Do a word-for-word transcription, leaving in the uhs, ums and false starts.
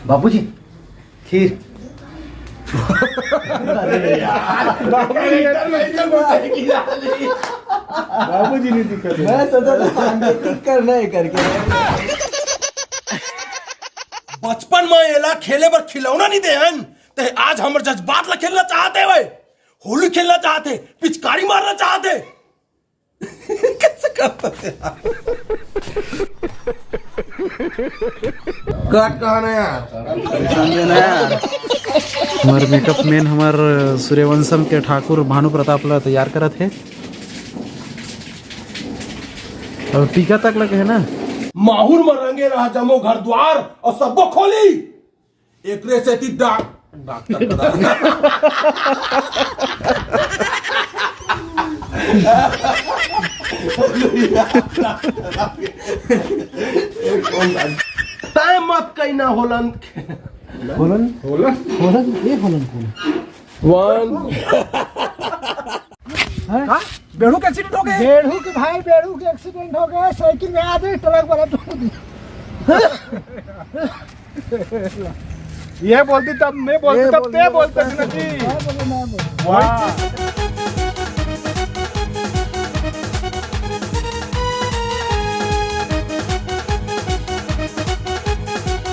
बाबूजी, खीर। अरे यार, बाबूजी, बाबूजी नहीं दिखत हे। मैं सोचा था सांकेतिक करना है करके। बचपन में एला खेले बर खिलौना नहीं दे हन, ते आज हमर जज्बात ला खेलना चाहते हुए, होली खेलना चाहते, पिचकारी मारना चाहते। कैसे करता है यार? कट कहा ना यार। परेशान है ना यार। हमारे मेकअप मैन हमार सूर्यवंशम के ठाकुर भानु प्रताप ला तैयार करत हे। अब टीका तक लगे है ना। माहुर में रंगे रहा जमो घर द्वार और सबको खोली। एकरे सेती डा-, डॉक्टर करा। तय मत कही ना होलन। होलन? होलन? होलन? ये होलन कौन? वन। हैं? हाँ? बेड़ू के एक्सीडेंट हो गए? बेड़ू के भाई, बेड़ू के एक्सीडेंट हो गया, साइकिल में आधे ट्रक वाला ठोक दिया। ये बोलती तब मैं बोलती, ये तब बोलती, ते बोलता ना जी। मैं बोलूँ, मैं बोलूँ। वाह।